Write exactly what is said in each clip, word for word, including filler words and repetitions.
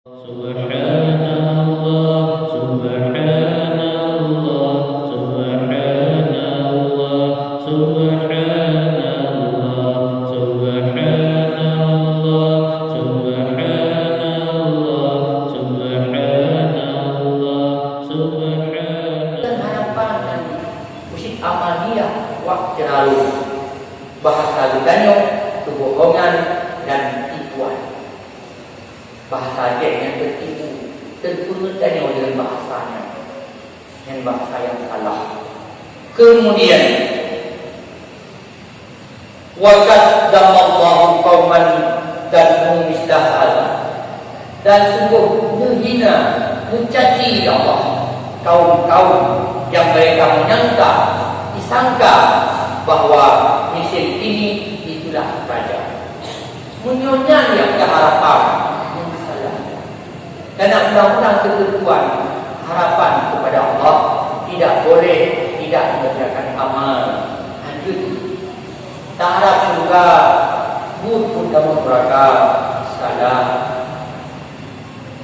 Subhanallah, subhanallah, subhanallah, subhanallah, subhanallah, subhanallah, subhanallah, subhanallah. Harapan nyan usit amaliah wak siralu. Bahasa geutanyoe keubohongan dan tipuan. Bahasa Aceh nyang teutipu, teupeue tanyoe deungon bahasa nyan, nyan bahasa nyang salah. Keumudian, "Wa qad dammallahu qauman dhannu misla hadza." Dan sungguh neuhina, neucaci lé Allah kaum-kaum nyang mereka menyangka, disangka bahwa misil ini itulah raja. Meunyoe nyan nyang teuharapkan, nyan salah. Karena undang-undang ketentuan harapan kepada Allah tidak boleh tidak mengerjakan amal. Lanjut. Taharap syurga, buet-buet kamoe nuraka, salah.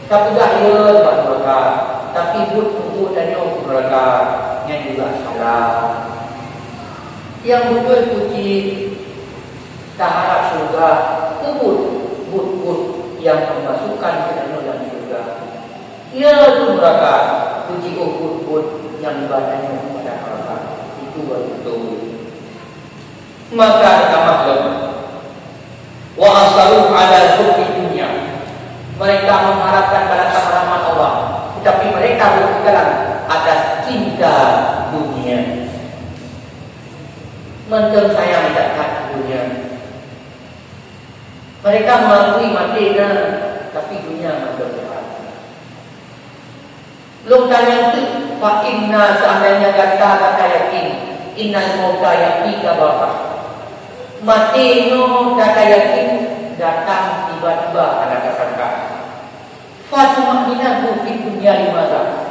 Tapeugah ya bak nuraka, tapi buet-buet tanyoe nuraka, nyan juga salah. Nyang beutôi cit, taharap syurga, keu buet-buet nyang memasukkan geutanyoe lam syurga. Ya nuraka, keu jiôh buet-buet nyang ibadah nyoe pada nuraka. Itu baru beutôi. Maka tamah lom. Wa asaru ala hubbi dunya. Mereka mengharapkan balasan rahmat Allah, tetapi mereka berpegang atas cinta dunia. Mantong sayang that-that dunia. Mereka mengakui maté na, tapi dunia mantong jahat. Lôn tanyong teuk, fa inna, seandainya gata, gata yakin, innal mauta ya'tika baghtah. Maté nyoe gata yakin datang tiba-tiba hana tasangka. Fa tuma'ninatu fid dunya limadza?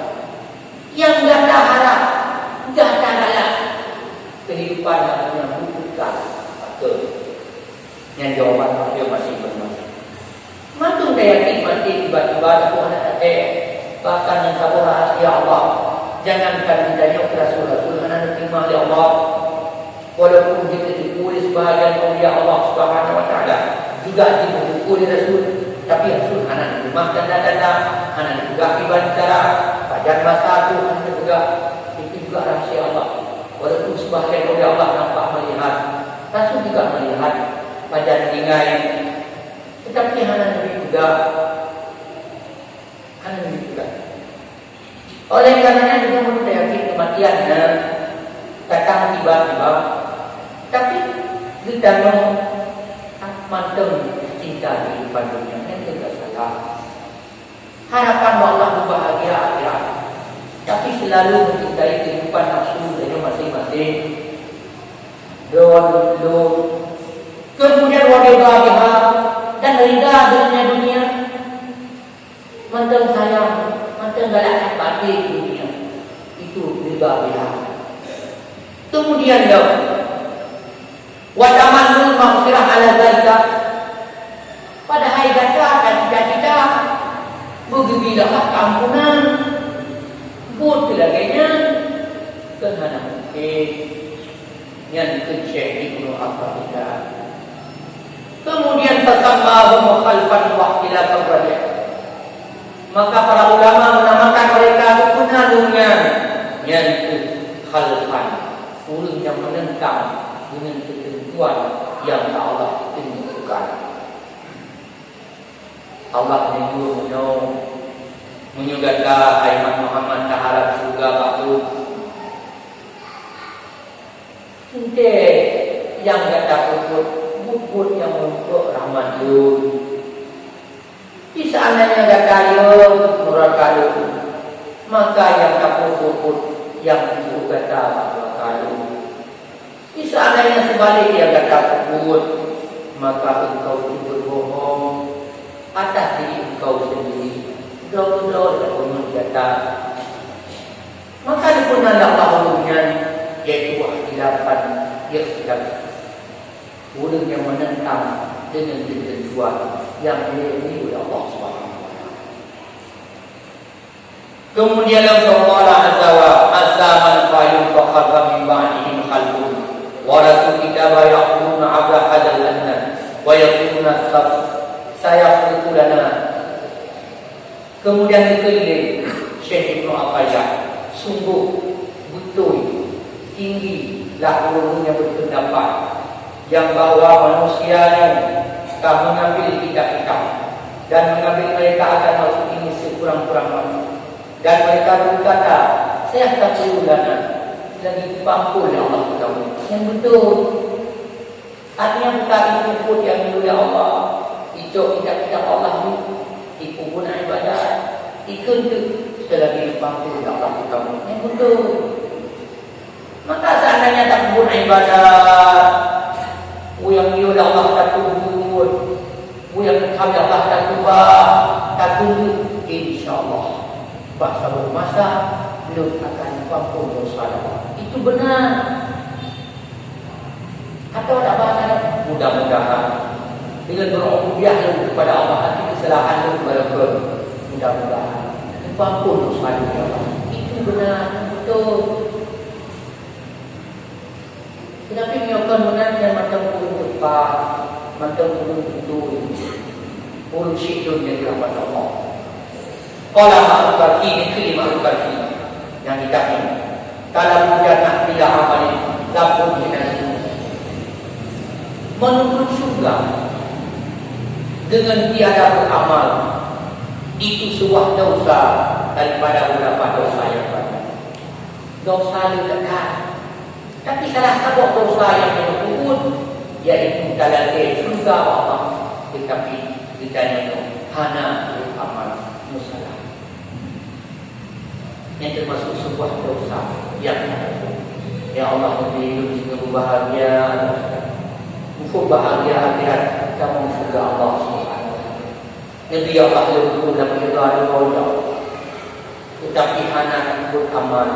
Nyang gata harap, gata galak, kehidupan lam dunia bukan pakon. Nyan jawaban manusia masing-masing. Mantong tayakin maté tiba-tiba, tapi hana tatem. Bahkan nyang saboh rahasia Allah, jangankan geutanyoe, rasul-rasul hana neuteurima lé Allah. Walaupun jeuet teupeue lé seubahgian aulia Allah Subhanahu wa Taala, juga jeuet teupeue lé rasul, tapi rasul hana neuteurima tanda-tanda, hana neupeugah kiban cara, pajan masa tu hana neupeugah. Itu juga rahasia Allah. Walaupun seubahgian aulia Allah nampak melihat, rasul juga melihat pajan tinggai, tetapi hana neupeugah, hana neupeugah. Oleh karenanya, kita perlu yakin kematian na datang tiba-tiba. Tapi geutanyoe mantong cinta kehidupan dunia, nyan juga salah. Harapan bak Allah bahagia akhirat, tapi selalu mencintai kehidupan nafsu dan masing-masing. Don, lôn. Kemudian, wa ridha biha, dan ridha dengan dunia. Mantong sayang, mantong galak baté dunia. Itu ridha biha. Kemudian, lom. Wa tamannul maghfirah ala zalika. Padahai gata ka cita-cita beugeubri lagak keuampunan. Buet lagée nyan keu hana mungken. Nyan keuh Syekh Ibnu Athaillah. Kemudian, fasammahum khalfan wa ikhtilafan raja'. Maka para ulama menamakan mereka itu guna dengan nyan keuh khalfan, ureuëng nyang menentang dengan ketentuan yang Allah tentukan. Allah menyuruh meunyoe, meunyoe gata, hai Muhammad, taharap syurga bak Lôn, teuntée nyang gata peubuet, buet-buet nyang meurumpok rahmat Lôn. Di seandainya gata yo nuraka Lôn, maka nyang tapeubuet-buet nyang jijok gata bak nuraka Lôn. Di seandainya seubalik nyang gata peubuet, maka engkau itu berbohong atas diri engkau sendiri. Droe-droe tapeungeut gata. Maka dipeunan lé Allah ureuëng nyan, yaitu ikhtilafan, ikhtilaf. Ureuëng nyang menentang dengan ketentuan nyang dilèe oleh Allah Subhanahu wa Taala. Kemudian, Allah Ta'ala azza wa azza man qalu fa khafa min ba'dihim khalfun warasul kitaba ya'khuduna 'arada hadzal adna wa yaquluna sab-, sayakhlaqu lana. Kemudian dikheun lé Syekh Ibnu Athaillah, sungguh beutôi tinggi lah ureuëng nyang berpendapat nyang bahwa manusia nyan ka mengambil kitab-kitab dan mengambil mereka akan masuk ini sekurang-kurang waktu. Dan mereka berkata, "Sayakhlaqu lana," lagi dipampul lé Allah keu kamoe. Nyang beutôi. Artinya, buka itu pun nyang mulia Allah. Icok kitab-kitab Allah tu, ikubun ibadat, ikheun tu, selagi dipampul lé Allah keu kamoe. Nyang beutôi. Maka seandainya takubun ibadat, peue nyang yue lé Allah takubun, peue nyang kami Allah takubah, takubun, insya Allah, bak saboh masa, lôn akan pampun dosa Allah. Itu benar. Atau ada bahasa, mudah-mudahan dengan berububiyah lôn kepada Allah, hati kesalahan lôn kepada Tuhan. Mudah-mudahan dipampun dosa Allah. Itu benar, betul. Tetapi meunyoe kon meunan, nyan mantong ureuëng teupah, mantong ureuëng beutôi, ureuëng syedon nyang dirahmat Allah. Qala Ma'ruf Qarni, neukheun lé Ma'ruf Qarni nyang kitab nyoe, "Talabu jannah bila amalin zabun minaz zunub." Menuntut syurga dengan tiada beramal, itu sebuah dosa daripada beberapa dosa yang banyak. Dosa le teuka. Tapi salah saboh dosa nyang jipeubuet, yaitu talakée syeuruga Allah, teutapi geutanyoe hana beramal meusalah. Nyan teumasok sebuah dosa nyang hana. Ya Allah, neubri ulôn singoh beubahagia, muphom bahagia akhirat, tamong syeuruga Allah Subhanahu wa Taala. Neubri ya Allah lôn lam ridha Droe, ya Allah. Teutapi hana takot amal,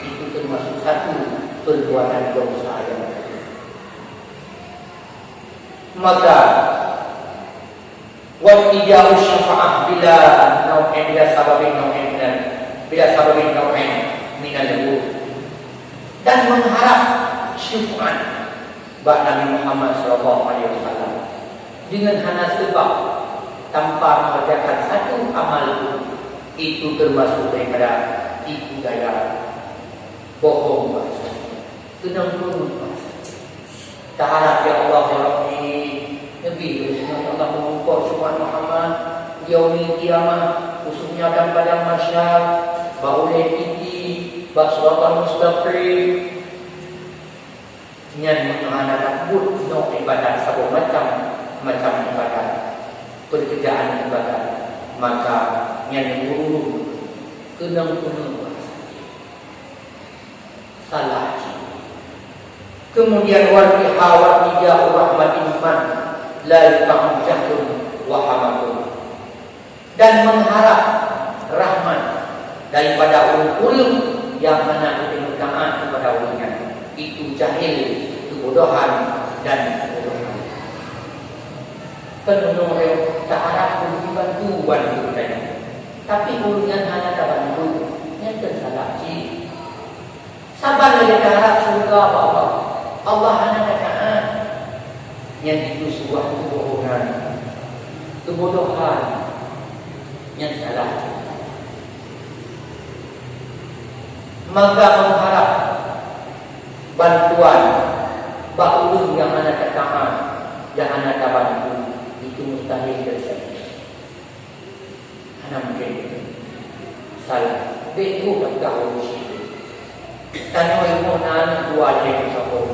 itu teumasok satu perbuatan dosa nyang kecil. Maka, wattija'u syafa'ah bila nau'in, bila sababin nau'in minal, bila sababin nau'in minal ghurur. Dan mengharap syafaat bak Nabi Muhammad sallallahu alaihi wasallam dengan hana sebab, tanpa mengerjakan satu amal pun, itu termasuk daripada tipu daya, bohong bahasa, keunong peungeut bahasa. Taharap, ya Allah, ya Rabbi, neubri ulôn singoh Allah meureumpok syafaat Muhammad di yaumil qiyamah, khususnya dan padang mahsyar, bak ulée titi, bak siratal mustaqim. Nyan meunyoe hana tabuet nyoe ibadat saboh macam, macam ibadat, pekerjaan ibadat, maka nyan ureuëng keunong-keunong salah cit. Kemudian, wal iha-, wal ija rahmatin man la yuta'u jahlun wa hamakun. Dan mengharap rahmat daripada ureuëng-ureuëng nyang hana geuteumeung taát kepada ureuëng nyan, itu jahil, keubodohan, dan keubodohan. Kan meunurot taharap ureuëng bantu, bantu geutanyoe. Tapi ureuëng nyan hana tabantu, nyan kan salah cit. Saban lagée taharap syeuruga bak Allah, Allah hana tataát. Nyan itu sebuah keubohongan, keubodohan, nyan salah. Maka mengharap bantuan bak ureuëng nyang hana tataát, nyang hana tabantu, itu mustahil teujadi. Hana mungken. Salah. Bék troh tapeugah ureuëng syirik. Tanyoe rumoh na aneuk dua lé saboh.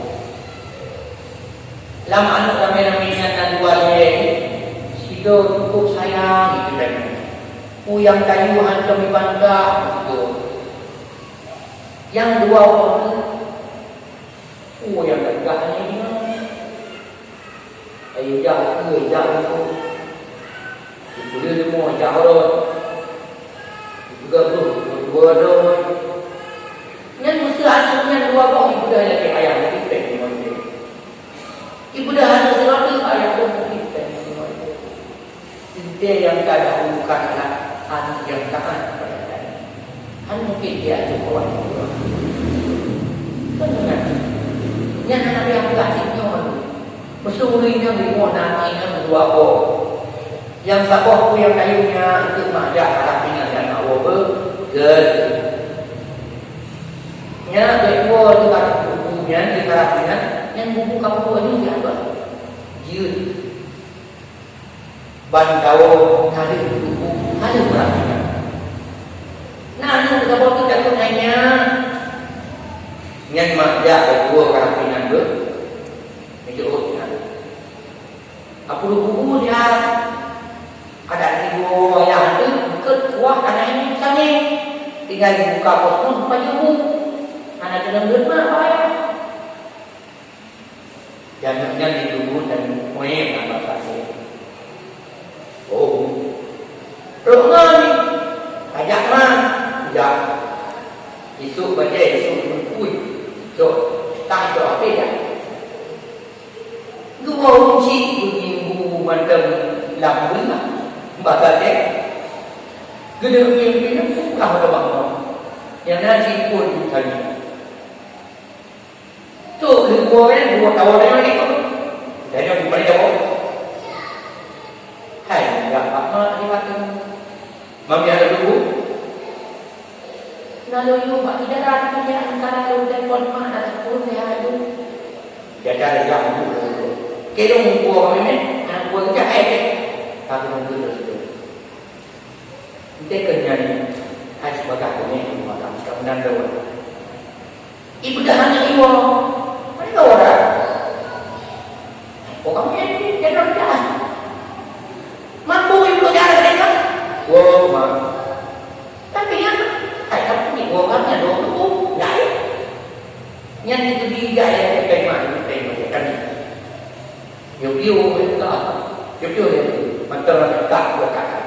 Lam aneuk ramé-ramé nyan na dua lé, sidroe cukup sayang keu tanyoe. Peue nyang tayue hántom jibantah, beutôi. Nyang dua boh nyan, peue nyang gagah nyan jinoe. Ayo jak keue, jak rumoh. Dipeuleueh leumo jak rot. Dipeugah boh, dipeugah droe. Nyan meuseu aneuk nyan dua boh dipeugah lagée ayah, lagée péng lima ribèe. Dipeugah aneuk sigoe, ayah boh, lagée péng lima ribèe. Teuntée nyang ka dahulukan adalah aneuk nyang taát kepada Allah. Kan mungkin dia tu kawan. Kan dengar. Nyan hana payah peugah cit nyoe. Meuseu ureueng nyan lima na aneuk nyan dua boh. Nyang saboh peue nyang kayém nyan keu mak jak, hana pinah dan mak woe beugeut. Nyan bèk woe di karab buku nyan, di karab nyan, nyan buku kamoe nyoe siapa? Jeuet. Ban tawöng ka lheueh tuboh, ka lheueh beurangkat. Na aneuk saboh teuh takot nyan. Nyan mak jak lé dua karapinan beuh. Meujeuet nyan. Apuru-puru dia. Adak di dua wayah teuh, beukeut kuah aneuk nyan sange. Tinggai jibuka pos pun pajoh bu. Hana keunong deungon mak bak ayah. Janök nyan jiteubiet dan meu'en ngon basa asèe. Oh, trok ngon, ajak ma, jak. Isuk bajèe, isuk meupui. Cok, tah cok api dah. Geuwoe ureueng chik geumiyueb bu mantong lam beungoh. Basa asèe. Geudeuh miyueb-miyueb, peugah lom bak ma. Nyang na jipun tadi. Tu leumo kan, dua tahun yang lagi tu. Jadi, aku balik dah. Hai, enggak apa-apa, dia kata. Mami ada dulu. Lalu, you, Pak, di dalam tu, ya, antara lu telepon mak dan aku, saya ada. Dia cari jam dulu. Kira muka kami ni, anak buah kerja, eh, eh. Tapi nunggu terus tu. Entah ke nyan, hai sebagai aku ni, maka macam nan dah. Ibu dah hanya iwa. Mana orang? Orang ni, dia dah dah. Mampu ibu dah ada kan? Wow, ma. Tapi nyan, hai, tapi ni, wow, kan, ada orang tu, dah, ya. Nyan itu tiga yang kita iman, kita iman, ya, kan? Yo, yo, yo, yo, yo, mantap, tak, buat kakak.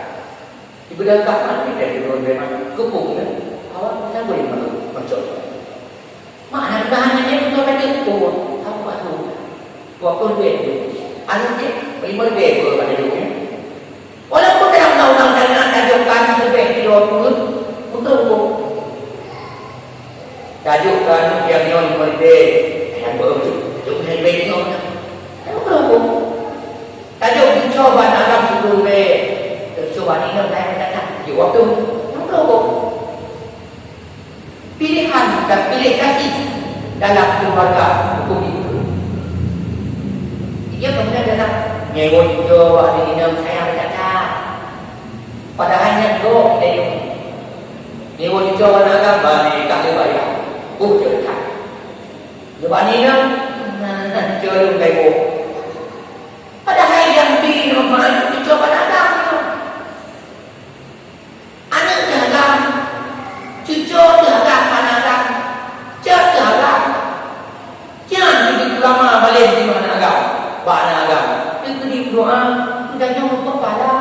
Ibu dah tak mati dari orang memang kepung kan? Awak tak boleh masuk, masuk. Mak hana tahan aja betul tadi kepung. Aku aku. Waktu lebih tu. Anak dia, lima lebih pun pada dia. Walaupun dalam undang-undang syariat tajam kami lebih tiga puluh, betul kepung. Tajok keu aneuk nyang nyoe limong ribèe, nyang beuet tu, tajok keu limong ribèe nyoe. Nyang beuet tu. Tajok cucoe bak aneuk agam sepuluh ribèe, cucoe bak aneuk inong laén meutatah, jeuet waktu. Nyang beuet tu. Pilihan dan pilih kasih dalam keluarga hukum itu. Dia kemudian datang, nyewa cucoe bak aneuk inong sayang meutatah. Padahai nyan gob ilèe nyoe. Nyewa cucoe aneuk agam, bani ka lheueh bayah. Boh jeuet that. Nyeubani nyan, nah, nah, cucoe lôn kai boh. Padahai nyang bi manfaat cucoe aneuk agam nyoe. Aneuk teuh agam, cucoe teuh agam, aneuk agam, cot teuh agam. Nyan keuneuk ulama baleng jinoe aneuk agam, bak aneuk agam. Teukeudi meudoa, geutanyoe meukeupala.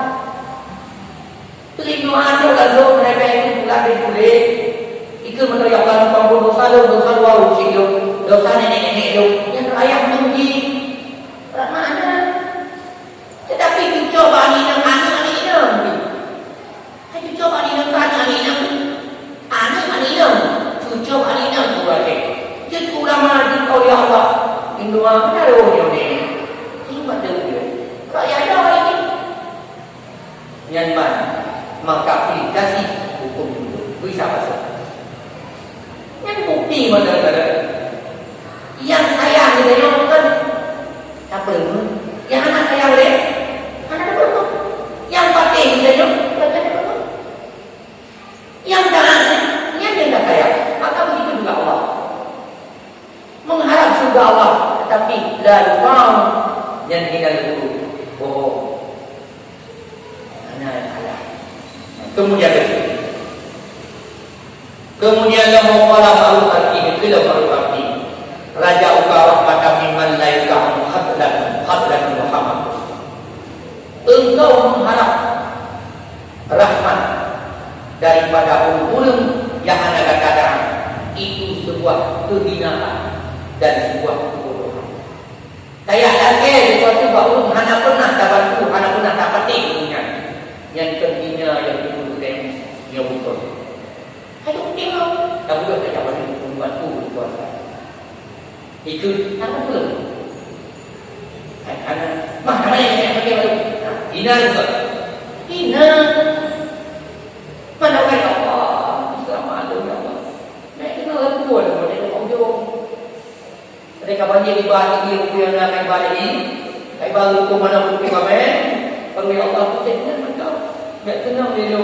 Teurimong aneuk lalu meureumpeh itu bulan di puléh. Ikeu meunoe, "Ya Allah, neupeuampôn dosa lôn, dosa dua ucit lôn, dosa nenek-nenek lôn." Nyan ayah lôn jih. Rahmat aneuk. Tetapi cucoe bak aneuk inong, aneuk aneuk inong jih. Hai cucoe bak aneuk inong, aneuk aneuk inong. Aneuk aneuk inong. Cucoe bak aneuk inong, guru Aceh. Jeuet ulama jeuet, "Oh, ya Allah, indua, kenapa nyoe ni?" Ini buat dia. Kalau ya, ya, ini. Nyan ban, maka pilih kasih hukum itu. Bisa masuk. Nyan bukti mata negara. Yang sayang kita nyoe kan tak perlu. Yang anak sayang deh, anak tak perlu. Yang patih kita nyoe, tak perlu. Yang taat, nyan yang tak sayang. Maka begitu juga Allah. Mengharap syurga Allah, tetapi la yuqam, nyan hina leuku, bohong. Hana salah. Kemudian lagi. Kemudian lom qala ma'ruf arti, keu lom ma'ruf arti. Raja uka rahmatan mimman la yuqam khadlan, khadlan Muhammad. Engkau mengharap rahmat daripada ureueng-ureueng nyang hana gata dang, itu sebuah kehinaan dan sebuah kebodohan. Tajak lakèe sesuatu bak ureueng hana pernah tabantu, hana pernah tapatéh ureueng nyan, nyan keuh hina nyang timbul keu nyoe beutôi. Hai, Ikut apa pun. Hai, hana. Mah, nama yang saya pakai baru? Nah, hina juga. Hina. Mana orang Allah? Selamat tu, ya Allah. Naik kena lagu ada pada ujung. Mereka banjir di balik dia, dia nak kai balik ni. Kai baru tu mana buku kami. Panggil Allah tu, saya kena macam. Tak tenang dia tu.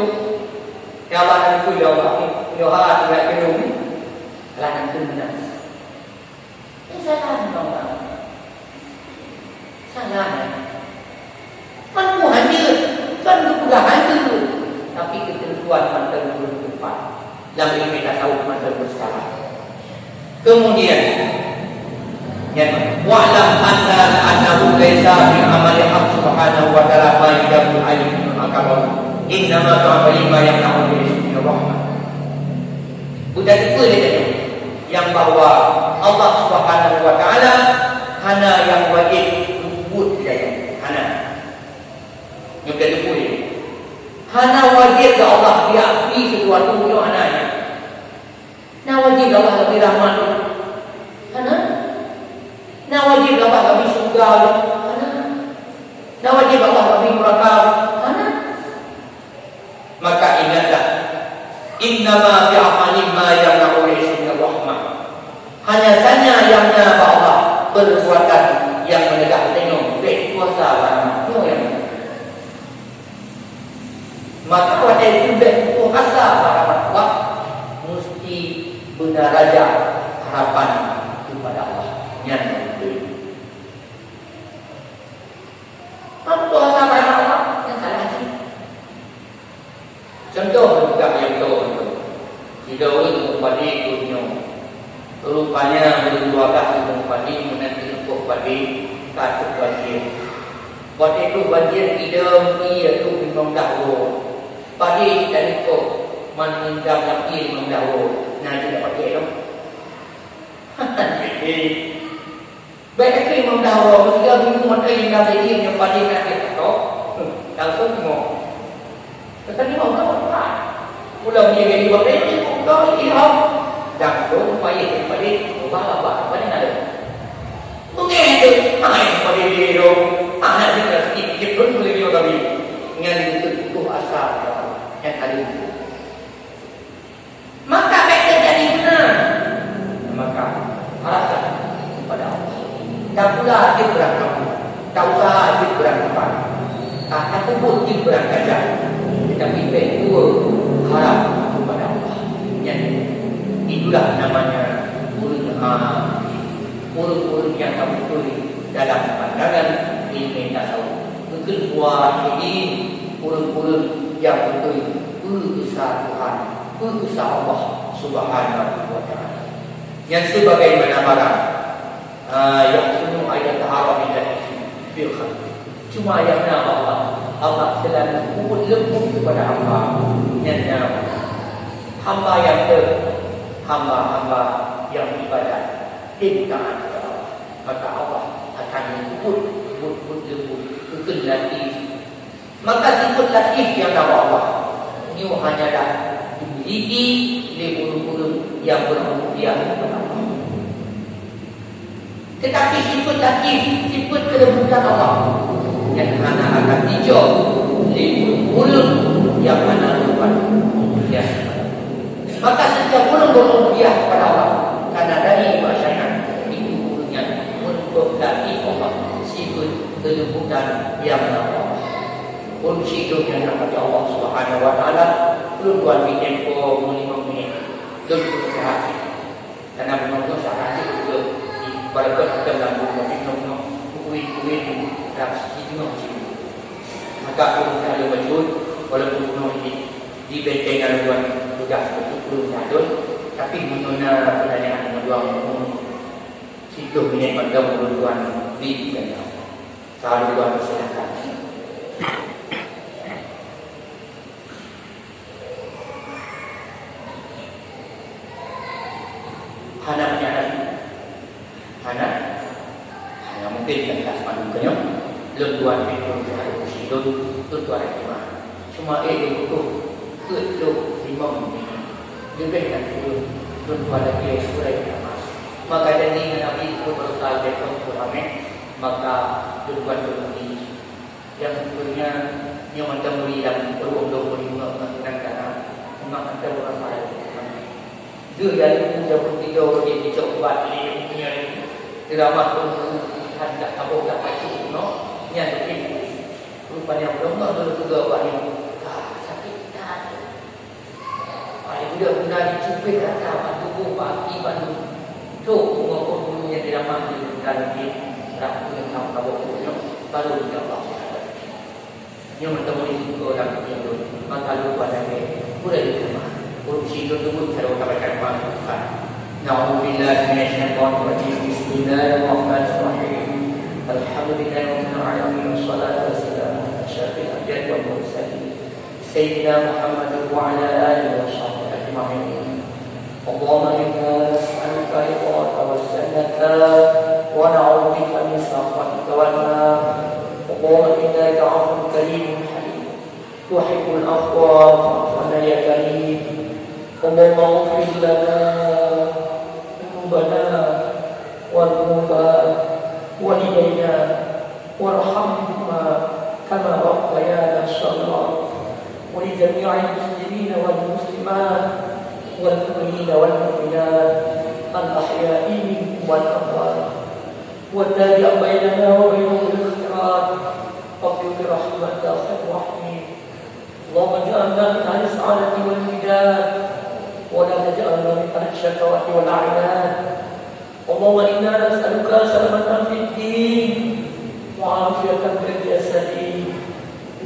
Ya Allah, nanti ya Allah. Ya Allah, tidak tenang. Alah, nanti menang. Ini salah ni, kawan-kawan. Salah ni. Kan ku hanyut, kan ku peugah hanyut. Tapi keuteuntuan mantong ureueng teumpat. Lam ilmu tasawuf mantong meusalah. Kemudian, ya, wa'lam anna annahu laisa min amali haq subhanahu wa ta'ala ma yujabu ayyuhum akabahu. Innama tu'amali ma yamna'u min rahmah. Buta teupeu lé tanyoe nyang bahwa Allah Subhanahu wa Ta'ala hana nyang wajéb peubuet keu tanyoe. Hana. Nyoe ka teupeu lé. Hana wajéb keu Allah geubri sisuatu nyoe, hana nyan. Na wajéb keu Allah geubri rahmat? Hana. Na wajéb keu Allah geubri syeuruga? Hana. Na wajéb keu Allah geubri neuraka? Hana. Maka ingatlah, innama fi amali ma yamna'u min rahmah. Hanya saja nyang na bak Allah perbuatan nyang meunegah tanyoe bèk kuasa barang nyoe nyang na. Maka watèe teuh bèk kuasa barang Allah, meusti beuna raja harapan kepada Allah. Nyan beutôi. Kan kuasa barang Allah nyang salah cit. Contoh, peugah nyang contoh. Sidroe ureueng padé keu nyoe. Rupanya ureueng dua gah ureueng padé meunan teuneuk padé ka trôk banjir. Watèe trôk banjir idong ié trôk limong dah woe. Padé tadi kok man mendam lam ié limong dah woe. Nah, tidak pakai dong. Jadi, Bèk keu limong dah woe, meusigoe minggu mantong nyang ka bèk jih nyoe padé ka jeuet atau. Langsung mo. Kata limong dah woe. Mula dia jadi wakil ni, kok kau ini hok. Dan tu payah daripada ubah-ubah pada nada. Mungkin tu, ah, yang pada dia tu, ah, nak dengar sikit-sikit pun boleh dia kami. Ngan itu tuh asal yang ada. Maka bèk teujadi meunan. Maka harapkan kepada Allah. Tak pula cit beurangkapeue, tak usah cit beurangkapeue. Tak takubur cit beurangkapeue. Tetapi bèk dua harap kepada Allah. Nyan, itulah namanya ureueng, ha, ureueng-ureueng nyang ka beutôi dalam pandangan ilmu tasawuf. Beutôi buah ini ureueng-ureueng nyang beutôi peue esa Tuhan, peue esa Allah Subhanahu wa Ta'ala. Nyan sebagaimana barang, ah, yahsunu an yadhhara min al-ithmi fil khalq. Cuma nyang na Allah, Allah selalu peubuet leumbut kepada hamba. Nyan na hamba nyang teu, hamba-hamba nyang ibadat, taat kepada Allah. Maka Allah akan peubuet, peubuet leumbut, peukeulati. Maka sifat latif nyang na bak Allah nyoe hanyalah dimiliki lé ureueng-ureueng nyang berububiyah kepada Allah. Tetapi sifat latif, sifat kelembutan Allah, nyang hana akan dijok lé ureueng-ureueng nyang hana berububiyah. Maka setiap ureueng berububiyah kepada Allah, karena dari masyarakat itu ureueng nyan menuntut latif Allah, sifat kelembutan nyang na bak Allah. Ureueng sidroe nyang dirahmati Allah Subhanahu wa Ta'ala, ulôn tuan di tempo meulima minit. Lôn peunasehat cit. Karena bunoe-bunoe sahat cit ulôn di, walaupun ateueh lampu, tapi bunoe-bunoe kuwin-kuwin lam sijinoe cit. Maka ulôn selalu bacut, walaupun bunoe di, di benteng lam luar tugas beutôi ulôn selalu, tapi meunyoe na peutanyaan meunyoe siplôh minit mantong ulôn tuan bri tanya. Kalau tuan silakan. Hana meunyalah. Hana. Hana mungkin kan tas pandum kenyang. Lôn tuan pih lôn tuan kursi lôn, lôn tuan terima. Cuma eh lôn butuh peuet lôn limong minit. Leubeh dari lôn, lôn tuan lagi surai nama. Maka janji ngon Nabi, "Ku berusaha jatuh ke ramé, maka duluan dulu ni." Yang tentunya nyoe mantong bri lam ruang dua puluh lima mantong kana, memang mantong berusaha jatuh ke ramé. Dua jari pun jauh tiga orang jadi cok ubat ni, punya ni. Ceramah pun handak kaboh dah pacuk no, nyan tu. Rupanya belum no dulu tiga orang ni. Ah, sakit hati. Ai budak guna jicupet rata bak tuboh bak aki bandum. Trok bungoh peubunuh nyang diramah di dalam jih, rab peue nyang ka buet nyoe, baru di Allah. Nyoe meuteumé syukoe lam tieb, maka lupa lagée. Uroe jamaah, ureueng sidroe teubeuet cara ka baca Al-Quran. Na'udzubillahi minasyaitonirrajim. Bismillahirrahmanirrahim. Alhamdulillahirabbil alamin. Wassalatu wassalamu ala asyrafil anbiya'i wal mursalin. سيدنا محمد وعلى آله وصحبه أجمعين. اللهم إنا نسألك رضاك والجنة ونعوذ بك من سخطك والنار. اللهم إنك عفو كريم حليم تحب العفو فاعف عنا يا كريم. اللهم اغفر لنا ذنوبنا وذنوب والدينا وارحمهما كما ربيانا صغارا، ولجميع المسلمين والمسلمات والمؤمنين والمؤمنات الأحياء منهم والأموات، وتابع بيننا وبينهم بالخيرات، رب برحمتك خير الراحمين. اللهم اجعلنا من أهل السعادة والمداد، ولا تجعلنا من أهل الشقاوة والعناد. اللهم إنا نسألك سلامة في الدين، وعافية في الجسد،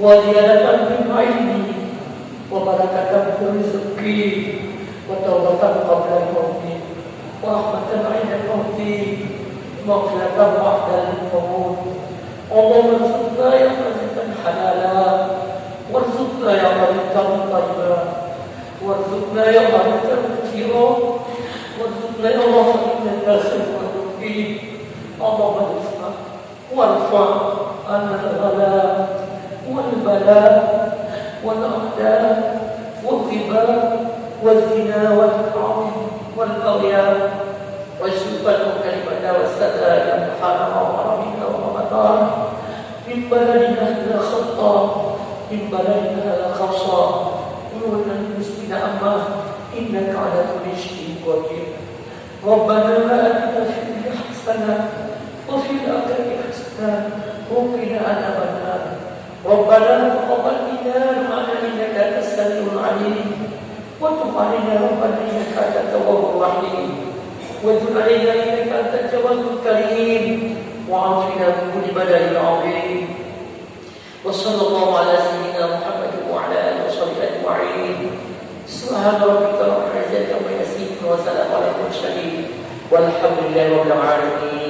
وزيادة في العلم، وبركة في الرزق، وتوبة قبل الموت، ورحمة عند الموت، ومغفرة بعد الموت. اللهم ارزقنا يا رزقا حلالا، وارزقنا يا رزقا طيبا، وارزقنا يا رزقا كثيرا، وارزقنا يا الله فإنك خير الرازقين. اللهم ارزقنا وارفع عنا الغلاء والبلاء والأعداء والغباء والزنا والحرام والبغي والسوء والمنكر والبغي والسرقة يا محرم وحرمنا ورمضان من بلدنا هذا خاصة، من بلدنا هذا خاصة، ومن المسلمين عامة، إنك على كل شيء قدير. ربنا آتنا في الدنيا حسنة وفي الآخرة حسنة وقنا عذاب النار. ربنا تقبل منا دعاءنا إنك أنت السميع العليم وتب علينا ربنا إنك أنت التواب الرحيم وتب علينا إنك أنت التواب الكريم وعافنا من كل بلاء عظيم. وصلى الله على سيدنا محمد وعلى آله وصحبه أجمعين. سبحان ربك رب العزة عما يصفون وسلام على المرسلين والحمد لله رب العالمين.